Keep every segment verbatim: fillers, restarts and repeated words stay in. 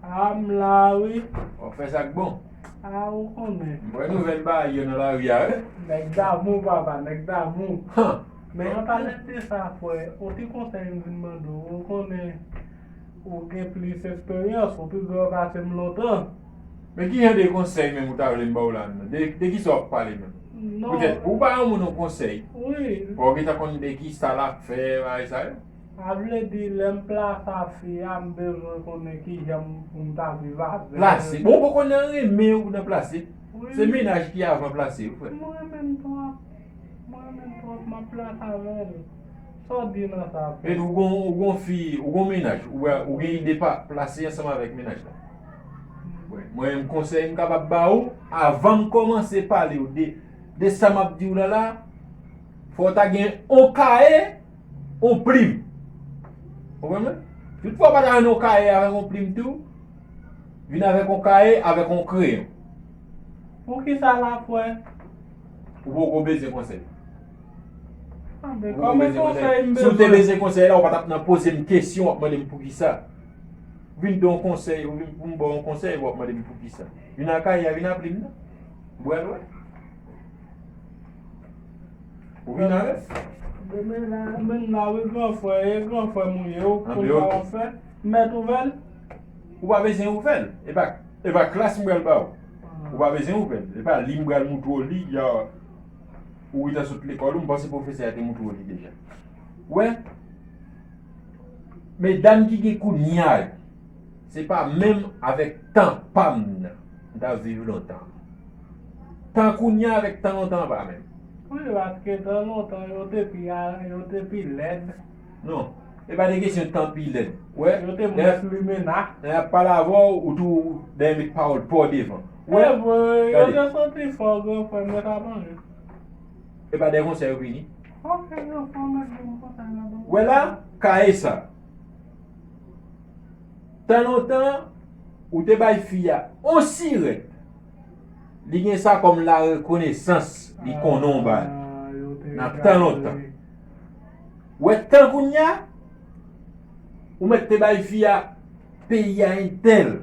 A, m la wi. W ap fè sa k bon. A, ou konnen. M wè nouvèl bagay yo nan lari a, wi. Nèg damou, papa, nèg damou. Men an pale de sa, frè, yon ti konsèy m vin mande w. Ou konnen ou gen plis esperyans, ou pi gran pase m lontan. Men ki jan de konsèy menm ou ta vle m ba w la menm? De, de ki sa w ap pale menm? Non. Poutèt, ou ba yon moun yon konsèy. Wi. Fò w gentan konn de ki sa l ap fè, bagay sa yo. Sa vle di, lè m plase a fi a, m bezwen konnen kijan pou m ta viv avè l. Plase? Bon, ou poko nan renmen ou nan plase. Wi. Se mennaj ki avan plase, wi, frè. Mwen renmen l twòp. Mwen renmen l twòp, m ap plase avè l. Sa w di nan sa, frè? Epi ou gon, ou gon fi, ou gon mennaj, ou, ou gen ide pa plase ansanm avèk mennaj la. Mwen menm konsèy m kapab ba ou, avan m kòmanse pale w de, de sa m ap di w la la, fò w ta gen on kaye, on plim. Ou konprann mwen? Tout fwa w pa ta jwenn on kaye avèk on plim tou, vin avèk on kaye, avèk on kreyon. Poukisa la, frè? Ou poko bezwen konsèy. Anben, kòman konsèy m bezwen? Si w te bezwen konsèy la, ou pa t ap nan poze m kesyon, w ap mande m poukisa. Vin de yon konsèy, ou vin pou m ba w yon konsèy, w ap mande m poukisa. Vin ak kaye a, vin ak plim nan. Ou pral wè. Ou vin avè l. Demen la, menm la wi, gran frè, e gran frè m ou ye, ou konn sa w ap fè. M mèt ouvè l. Ou pa bezwen ouvè l. E pa, e pa klas m pral ba w. Ou pa bezwen ouvè l. E pa li m pral moutre w li, ya, ou gentan sot lekòl ou, m panse pwofesè a te moutre w li deja. Ou wè? Medam ki gen kounye a yo, se pa menm avèk tan pa m nan m t ap viv lontan. Tan kounye a avèk tan lontan an pa menm. Wi, paske tan lontan yo te pi a, yo te pi lèd. Non, e pa de kesyon tan pi lèd. Ou wè, yo te mwens limena. Lè y ap pale avè w, ou tou dèyè met pawòl pa w devan. Ou wè? E vre, yo te santi fò, gran frè m, yo t ap annik. E pa de konsèy yo vini. Wè la, kaye sa. Tan lontan, ou te bay fi a on sirèt. Li gen sa kòm la rekonesans li konnen w bay. Nan tan lontan. Wè tan kounye a, ou mèt te bay fi a peyi a entèl.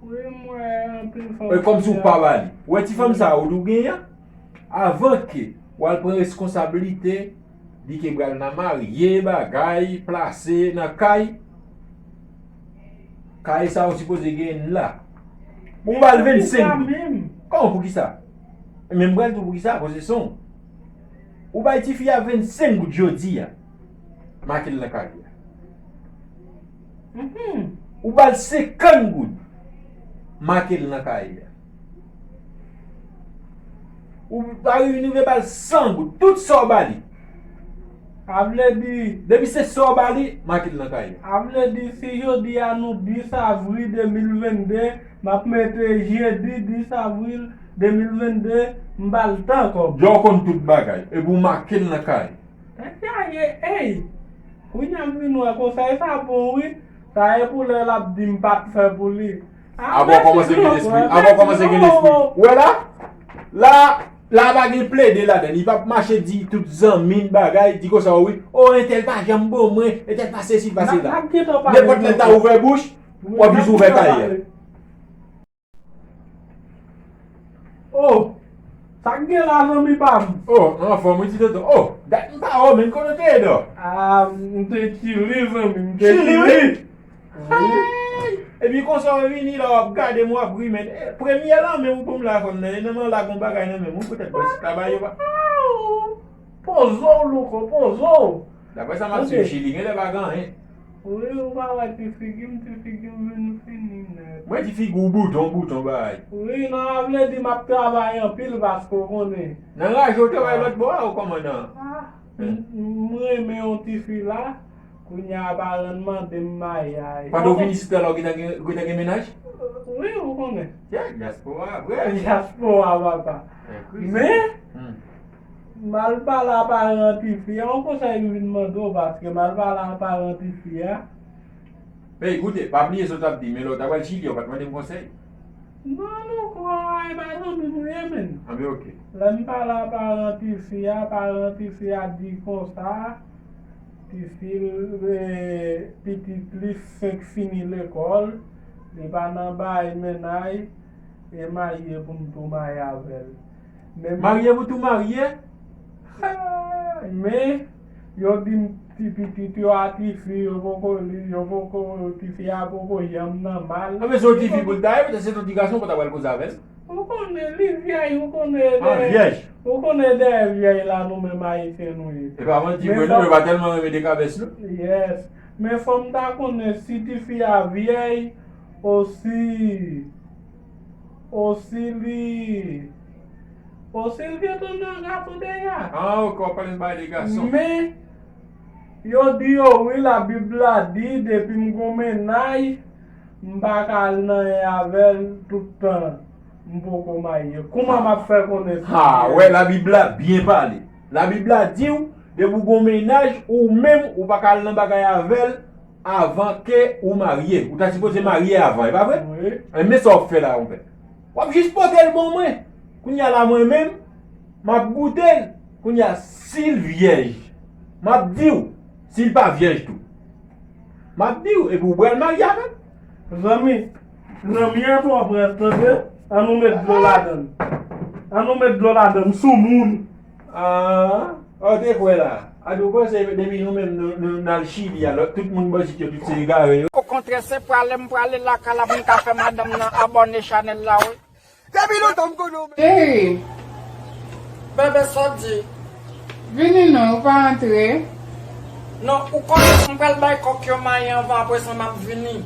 E kòmsi w pa ba li. Ou wè ti fanm sa a ou di w genyen an? Avan ke w al pran reskonsablite, di ke pral nan marye, bagay, plase nan kay, kay sa a ou sipoze genyen l la. Ou ba l vennsenk goud. Kòman poukisa? Men m pral di w poukisa, akoz se san w. Ou bay tifi a vennsenk goud jodi a, make l nan kay la. Ou ba l senkant goud, make l nan kaye a. Ou pa rive ba l san goud, tout sa w ba li. Sa vle di. Depi se sa w ba li, make l nan kaye a. Sa vle di si jodi a nou dis avri de mil vennde, m ap mete jedi dis avri de mil vennde, m ba l tan kòb. Deja w konn tout bagay, epi w make l nan kaye. Tèt chaje, ey! Kounye a m vin wè konsèy sa bon wi. Sa e pou lè l ap di m pa t fè pou li. Apre w kòmanse gen lespri. Apre w kòmanse gen lespri. Ou wè la? La, la pa gen plede ladan l. Li p ap mache di tout zanmi l bagay, di konsa wi. O, entèl pa janm bon mwen, entèl pa sesi, pa sela. Nenpòt lè l ta ouvè bouch, w ap jis ouvè kaye a. Oh! Sa k gen la, zanmi pa m? Oh, anfòm wi, ti tonton. Oh, dat m pa wè w, men kote w te ye, dò? Ah, m te chili, zanmi, m te chili. Chili, wi? Wi. Epi konsa w vini la, w ap gade m, w ap ri, men, eh, premye lanmen w pou m la, fanm nan, e nan men w la gon bagay nan men m, wi, poutèt bò isit la, ba yo pa. Poze w, louko, poze w. Daprè sa m ap swiv, Chili genlè pa gen anyen. Wi, ou pa wè ti figi m, ti figi m vin fini nèt. Mwen ti figi w bouton, bouton bay. Wi, non, sa vle di m ap travay anpil paske w konnen. Nan raje w te wè lòt bò a, ou kòmandan? Ah, m, m renmen yon tifi la, kounye a paran l mande m maryaj. Pandan w vin isit la, ou gentan gen, ou gentan gen mennaj? Wi, ou konnen. Yeah, dyaspora, vre. Dyaspora, papa. Men, M al pale a paran tifi a, yon konsèy m vin mande w, paske m al pale a paran tifi a. Ey, koute, pa bliye sa w t ap di, men lè w ta pral Chili a, w pa t mande m konsèy. Non, non, kwa, e pa zanmi m ou ye, menn. Anben, oke. Lè m pale a paran tifi a, paran tifi a di konsa, Difisil, e, pitit li fenk fini lekòl, li pa nan bay mennaj, e marye pou m tou marye avè l. Men Marye pou tou marye? Men, yo di m ti pitit yo a tifi, yo poko li, yo poko, tifi a poko janm nan mal. Anben se yon tifi pou l ta ye, petèt se yon ti gason pou ta pral koze avè l. Ou konnen li vyèj, ou konnen Ah, dèyè, vyèj. Ou konnen dèyè vyèj la nou menm Ayisyen nou ye. E pa manti vre non, yo pa tèlman renmen dekabès non. Yes. Men fò m ta konnen si tifi a vyèj, osi, osi li, osi li gen tandans gason deja. Ah, ok, w ap pale m bagay de gason. Men, yo di yo wi, Labib la di, depi m gon mennaj, m pa ka al nan anyen avè l tout tan m poko marye. Kouman m ap fè konnen si Ha, li wè, Labib la byen pale. Labib la di w, depi w gon mennaj, ou menm, ou pa ka al nan bagay avè l avan ke ou marye. Ou ta sipoze marye avan, e pa vre? Wi. E men sa w ap fè la, konpè. W ap jis pote l ban mwen. Kounye a la, mwen menm, m ap goute l. Kounye a, si l vyèj, m ap di w. Si l pa vyèj tou, m ap di w. Epi w pral marye avè l. Zanmi, zanmi an twò frèt, tande? An nou met dlo ladan l. An nou met dlo ladan l, m sou moun. Ah, ou te kwè la. A di w panse depi nou menm nou, nou, n al Chili a, lòt tout moun bò isit yo, tout se egare yo. Okontrè, se prale m prale lakay la pou m ka fè madanm nan abòne chanèl la, wi. Depi lontan m konnen w. Cheri, Bebe, sa w di? Vini non, ou pa antre. Non, ou konnen m pral bay kòk yo mayi anvan, apre sa m ap vini.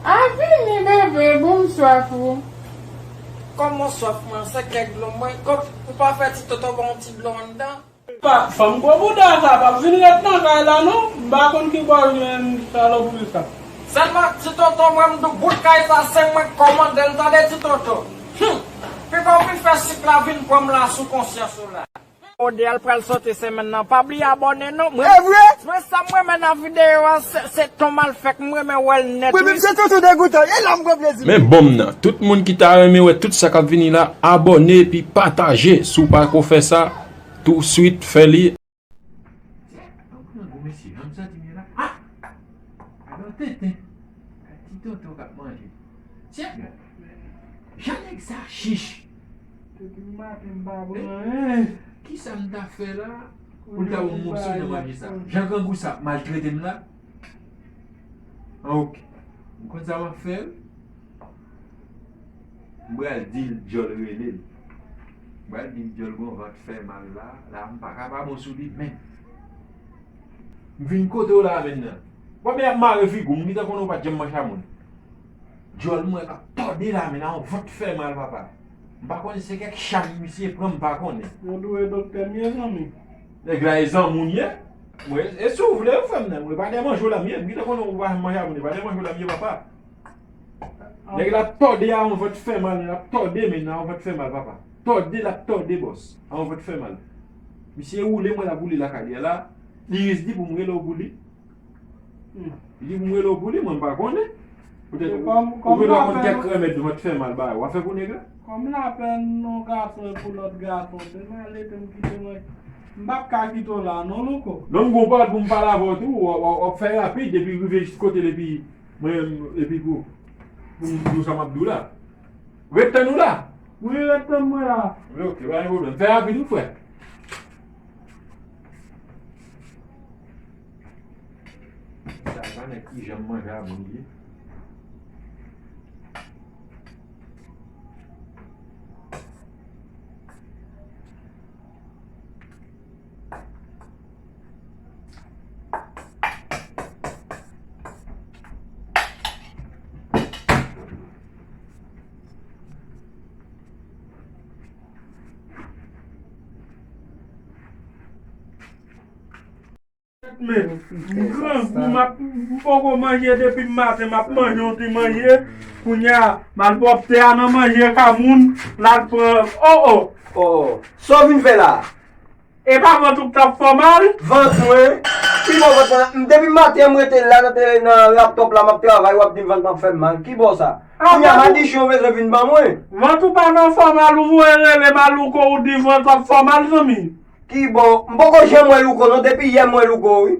A vini, bebe, bon m swaf ou. Kòman w swaf mwen, se kèk dlo mwen. Kòk, ou pa fè ti toto ba w yon ti dlo anndan? Pa, fanm gwo bouda sa p ap vin ret nan kay la non. M pa konn ki bò l jwenn salopri sa. Sèlman ti toto mwen m di w bout kay sa se mwen k kòmande l tande ti toto. Hum! Piga w vin fè sik la vin pran m la sou konsyans ou la. Odè a l pral sòti semèn nan. Pa bliye abòne non. Mwen, e vre? Mwen sa m renmen nan videyo a se, se ton malfèk m renmen wè l nèt wi. Wi, men se toto degoutan. E la m pran plezi. Men bon m nan. Tout moun ki ta renmen wè tout sa k ap vini la, abòne epi pataje. Si w pa ko fè sa, Touswit, fè li. Tiens, an pran gwo mesye, an m santi m ye la. Ah! Alò tenten. Ti toto k ap manje. Tiens, bon. Jan nèg sa chich. Depi maten m pa pran anyen. Kisa m ta fè la pou l ta ban m mòso nan manje sa? Jan grangou sa ap maltrete m la. Ah, ok. M konn sa m ap fè wi. M pral di l djòl rele l. M pral di l djòl gon vant fè mal la. La m pa ka pa bon sou li menm. M vin kote w la menm nan. W ap ap mare figi w, m gentan konnen w pa t janm manch a moun. Djòl mwen k ap tòde la menm nan yon vant fè mal papa. M pa konnen se kèk chan misye pran m pa konnen. Yon dwe doktè m ye zanmi. Nèg la e zanmi w ye. Mwen e si w vle ou fè m nan. Mwen pa de manje w la m ye. M gentan konnen w pa janm manje a moun. E pa de manje w la m ye papa. Nèg la ap tòde a yon vant fè mal, l ap tòde men nan yon vant fè mal papa. Tòde l ap tòde bòs a yon vant fè mal. Misye woule mwen l ap woule lakay li a la. Li jis di pou m rele w pou li. Li di pou m rele w pou li, mwen m pa konnen. Poutèt ou gen dwa konn kèk remèd vant fè mal bagay w a fè pou nèg la. Kòm lapèn yon gason e pou lòt gason, se malete m kite mwen. M p ap ka kite w la non Louko. Non m gon pawòl pou m pale avè w tou, w ap fè rapid epi rive jis kote l epi Mwen menm, epi pou, pou m di w sa m ap di w la. Ret tann ou la. Wi, ret tann mwen la. Wi, ok, pa gen pwoblèm. Fè rapid wi, frè. Sa pa nèg ki janm manje a moun li ye. Men, m grangou, m ap, m poko manje depi maten, m ap manje yon ti manje. Kounye a, malpwòpte a nan manje ka moun, l al pran, o, o. O, o. Sa w vin fè la? E pa vant ou k t ap fè w mal? Vant mwen? Ki bò vant mwen? M depi maten m rete la nan tele, nan laptòp la, m ap travay, w ap di m vant mwen ap fè m mal. Ki bò sa? Kounye a madichon bezwen vin ban mwen. Vant ou pa nan fè w mal, ou voye rele m a Louko, ou di vant w ap fè w mal, zanmi. Ki bò? M poko janm wè Louko non, depi yè m wè Louko wi.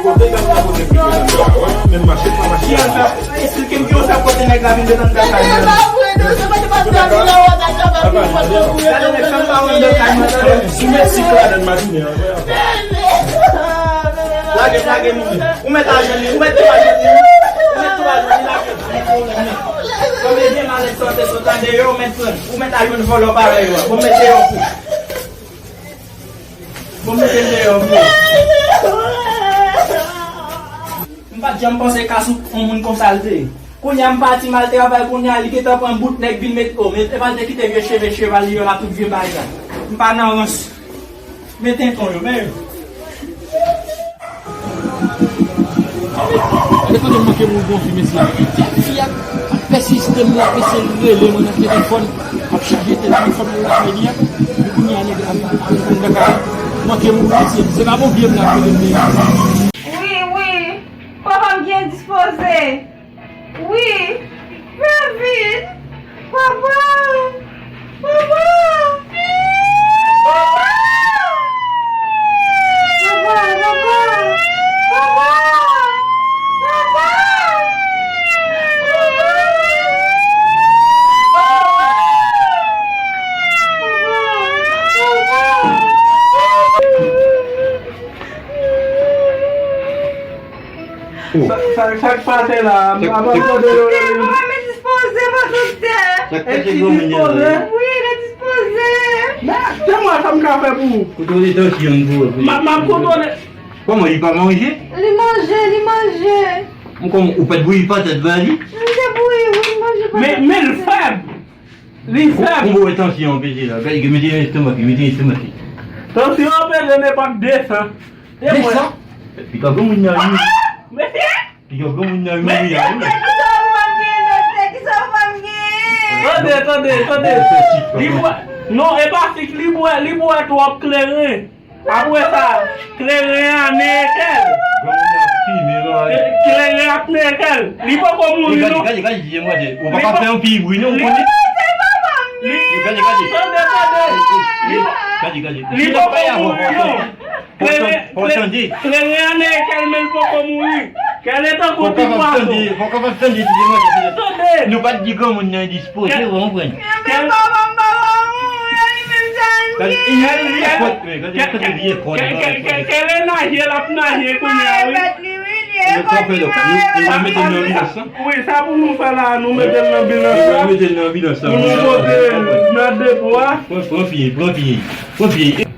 Kote gad la, kote pitit la, menm mache pa mache. Esplike m ki yo fè kote nèg la vin detann kay la. Gade nèg sa m pa wè anndan kay mwen, tande. Sou Meksik la, nan matine an. Lage, lage nou. Ou mèt al jwenn li, ou mèt tou al jwenn li. Ou mèt tou al jwenn li, lage. Kòm e vye malèt sa w te sot la deyò, ou mèt pran. Ou mèt al jwenn vòlò parèy ou a. Bon, mete yo pou. Bon, mete l deyò pou. M pa t janm panse ka sou yon moun konsa l te ye. Kounye a m pati m al travay, kounye a li gentan pran bout nèg vin met o, men epa l te kite vye cheve cheval li yo la tout vye bagay. M pa nan rans. Men tenton yo, men yo. Gade kote m manke mouri gon fi, mesye. Fi a ap pèsiste m, l ap eseye rele mwen nan telefòn, ap chaje telefòn nan lakay li a. Epi kounye a nèg la vin ap reponn nan kay la. Manke mouri, mesye. Se pa bon vye m la k rele m. Wi, wi. Papa m byen dispoze. Wi. Fè vit. Papa. Papa. Papa. Papa. Papa. Papa. Papa. Sa, sa, sa k pase la? M ap tande yo. Mwen dispoze, mwen doktè. Sa k pase granmoun nan la? Wi, li dispoze. Men, se mwen sa m ka fè pou ou. Kontwole tansyon pou ou. M ap, m ap kontwole. Kòman, li pa manje? Li manje, li manje. Kòman, ou pa t bouyi patat ba li? M te bouyi, wi, m manje patat. Men, men l fèb. Li fèb. Ou, ou wè tansyon an peze la. Gade, mete nan estomak li, mete nan estomak li. Tansyon an peze nenpòt de san. De san? Piga granmoun nan wi. Mesye! Piga granmoun nan wi. Mesye, kisa w pran gen, doktè? Kisa w pran gen? Tande, tande, tande. Li bwè. Non, e pa fik, li bwè, li bwè twòp kleren. Apre sa, kleren an neye kè l. Granmoun nan ap fimen la. Kleren ap neye kè l. Li poko mouri non. Gade, gade, gade, gade, ou pa ka fè yon pi bri non, ou konnen. Li, gade, gade. Tande, tande. Li, gade, gade. Li poko mouri non. Kleren, kleren an neye kè l, men l poko mouri. Kè l tankou ti pwason. Fò kapab tande, fò kapab tande, ti demoiselle. Tande. Nou pa t di granmoun nan dispoze, ou konprann? Men papa m pa ka mouri, li menm sa l ye. Gade, gade vye kont, men, gade, gade vye kont. Kè l naje, l ap naje kounye a, wi. Li mèt li, wi, li e fò li mare. Ou mete l nan ambulans lan? Wi, sa pou nou fè la, nou mete l nan ambulans la. Mete l nan ambulans la. Pou nou pote l nan depo a. Pran, pran pye, pran pye, pran pye.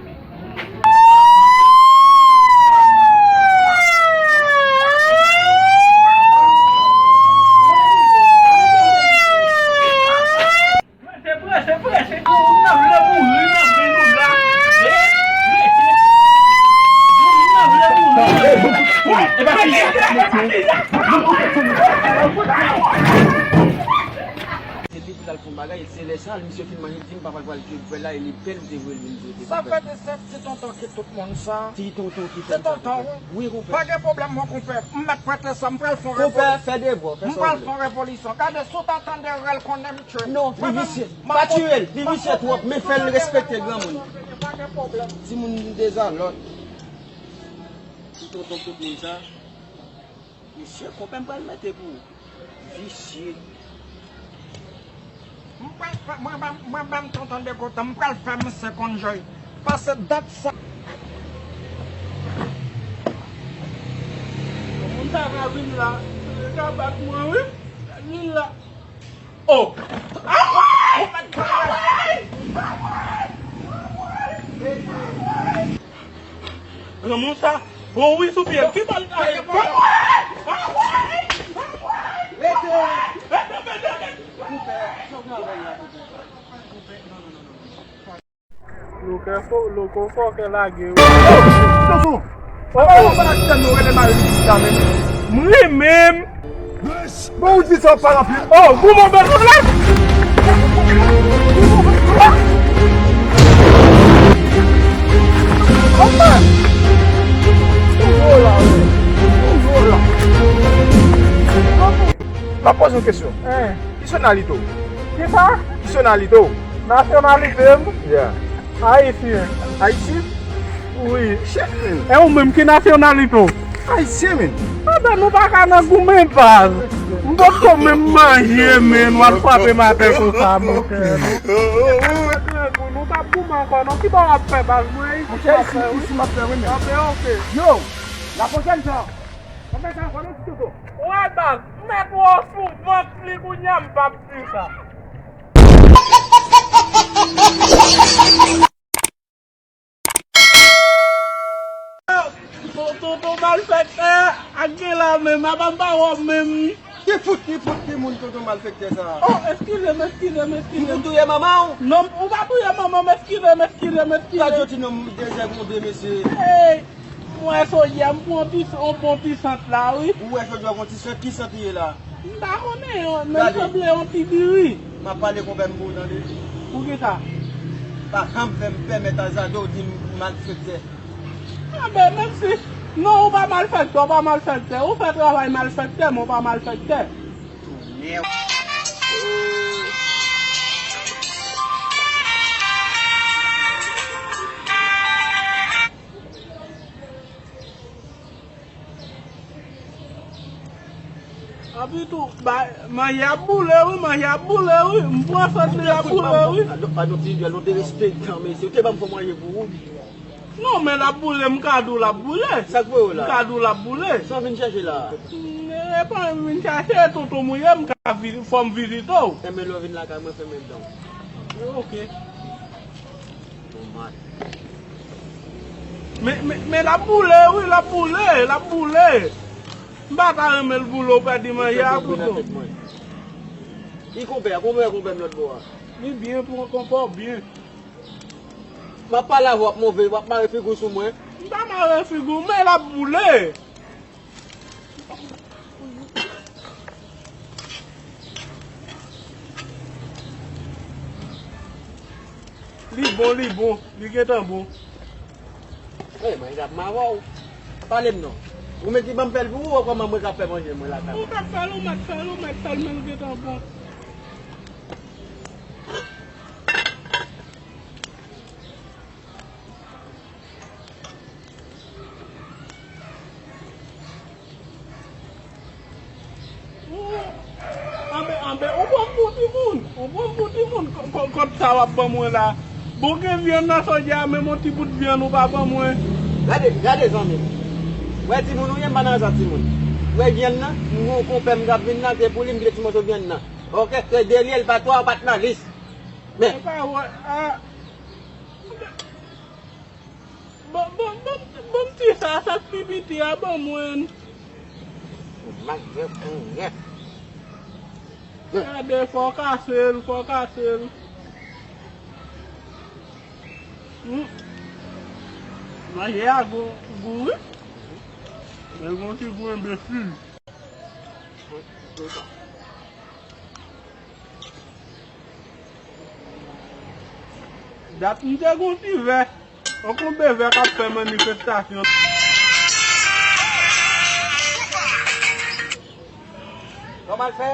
Prese, prese, prese, tou moun nan vle Lè sa, misye fin manje, li di m papa l pral jwe l la, e li pè nou te voye l vin jwe te. Sa fè de sèt ti tonton ki tout moun sa. Ti tonton ki fè m sa, konpè. Wi, konpè. Pa gen pwoblèm, mon konpè. M mèt prete sa, m pral fè yon revoli-, konpè, fè devwa w, fè sa w vle. M pral fè yon revolisyon. Gade, si w ta tande rèl konnen m tchwe. Non, li visye. Pa tiye l, li visye twòp, men fè l respekte granmoun. Pa gen pwoblèm. Timoun dezalòd. Ti tonton tout moun sa. Mesye, konpè m pral mete pou ou. Visye. M pral fè, mwen ban m, mwen ban m tonton Degotan, m pral fè misye konn jòy. Pase dat sa. Moun sa ka vin la, li ka bat mwen, wi. Vin la. Oh! Anmwey! Anmwey! Anmwey! Anmwey! Granmoun sa, bon wi sou pye l. Ki bòl sa ye? Anmwey! Anmwey! Rete! Rete, rete, rete! Konpè, sa w gen avè l la, konpè? Konpè, non, non, non, non, non. Lokè fò, loko fòkè lage wi. Oh! Tonton! Oh, oh! Ou pa nan tèt nou rele mari li la menm. M ri menm. Bon, ou di sa w pa ranpli. Oh, goumen w bezwen la. Anfè! Ou gwo la, wi. Ou gwo la. M ap poze yon kesyon. Hein. Ki nasyonalite w? Ki sa? Ki nasyonalite w? Nasyonalite m? Yeah. Ayisyen. Ayisyen? Wi. Shit, man. E ou menm, ki nasyonalite w? Ayisyen, man. Anben, nou pa ka nan goumen, baz. M potko menm manje, man. W al frape m atè konsa, monchè. Nou p ap goumen ankò, non. Ki bò w ap fè, baz? Mwen, isit m ap fè, wi. Isit m ap fè, wi, men. Anben, oke. Yo, la pwochèn fwa. Anben, sa, w ap fè ti toto. Wè, baz, m mèt wè w sou vant li kounye a, m p ap di sa. Ton-, tonton malfektè a gen la menm, apa m pa wè w menm. Ki fout, ki fout, ki moun tonton malfektè sa a? Oh, eskize m, eskize m, eskize m. M pou touye manman w? Non, ou pa touye manman m, eskize m, eskize m, eskize m. Sa jodi non m dezègonde, mesye. Hey! M wè se yè m pran yon ti, yon bon ti sant la, wi. Ou wè jodi w pran ti sant, ki sant li ye la? M pa konnen, men l sanble yon ti diri. M ap pale konpè m pou ou tande. Poukisa? Pa janm fè m pèmèt Azado di m malfektè. Anben, menm si, non, ou pa malfektè, ou pa malfektè. Ou fè travay malfektè, men ou pa malfektè. Tounen. Anpi tou, bay, manje ap boule wi, manje ap boule wi. M pran sant li ap boule wi. Adopt, adopt, adopt, yon ti dyòl, nou derespektan, mesye. Ou te ban m fò manje pou ou. Non, men l ap boule, m ka di w l ap boule. Sa k voye w la? M ka di w l ap boule. Sa w vin chèche la? Mm, e pa m vin chache, tonton m ou ye, m ka vi-, fò m vizite w. Enben, lè w vin lakay mwen, fèmen dan w. Oke. Bon, mat. Men, men, men l ap boule, wi, l ap boule, l ap boule. M pa ta renmen l boule, w pèdi manje a, kouto. Li konpè a, konpè, konpè m lòt bò a. Li byen, pran konpè w byen. M ap pale avè w, w ap move, w ap mare figi w sou mwen. M pa mare figi w, men l ap boule. Li bon, li bon, li gentan bon. Ey, mwen ap mawon. Pale m non. Ou menm ki ban m fè l pou ou, ou kòman mwen k ap fè manje mwen lakay mwen? Ou k ap fè l, ou mèt fè l, ou mèt fè l, men l gentan bon. Anben, anben, ou pran m pou timoun. Ou pran m pou timoun. Kò-, kò-, kòb sa w ap ban mwen la. Bon, gen vyann nan sòdya a, menm yon ti bout vyann ou pa ban mwen. Gade, gade zanmi m. Wè timoun ou ye, m pa nan zafè timoun. Wè vyann nan, m gon konpè m k ap vin nan, se pou li m kite ti mòso vyann nan. Oke, se de li, l pa twa, ou pa t nan lis. Men. Ou pa wè, a. Bon, bon, bon, bon ti sa, sa k pi piti a, ban mwen. Gade, fò w kase l, fò w kase l. Hmm. Manje a gou, gou, wi. Men gon ti gou enbesil. Dat m te gon ti vè. Yon konbe vè k ap fè manifestasyon. Kòman l fè?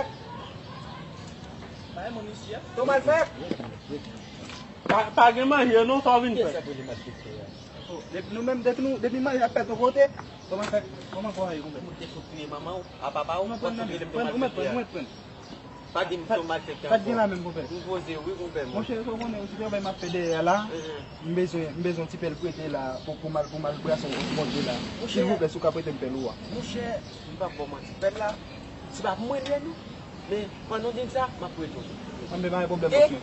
Kòman l fè? Pa, pa gen manje non, sa w vin fè? Depi nou menm, depi nou, depi manje ap fèt yon kote, kòman fè, kòman kò a ye konpè? Ou te sot touye manman w, a papa w, ou mèt pran nan men, ou mèt pran, ou mèt pran. Pa di m se yon malfektè ankò. Sa k gen la menm, konpè? M poze wi, konpè mwen. Monchè, sa w konnen, se travay m ap fè dèyè a la. M bezwen, m bezwen yon ti pèl prete la pou, pou m al, pou m al brase yon kont bondye la. Silvouplè, si w ka prete m pèl ou a. Monchè, m p ap ba w manti. Pèl la, se pa pou mwen li ye non. Men, pandan w di m sa, m ap prete w. Anben, pa gen pwoblèm, monchè.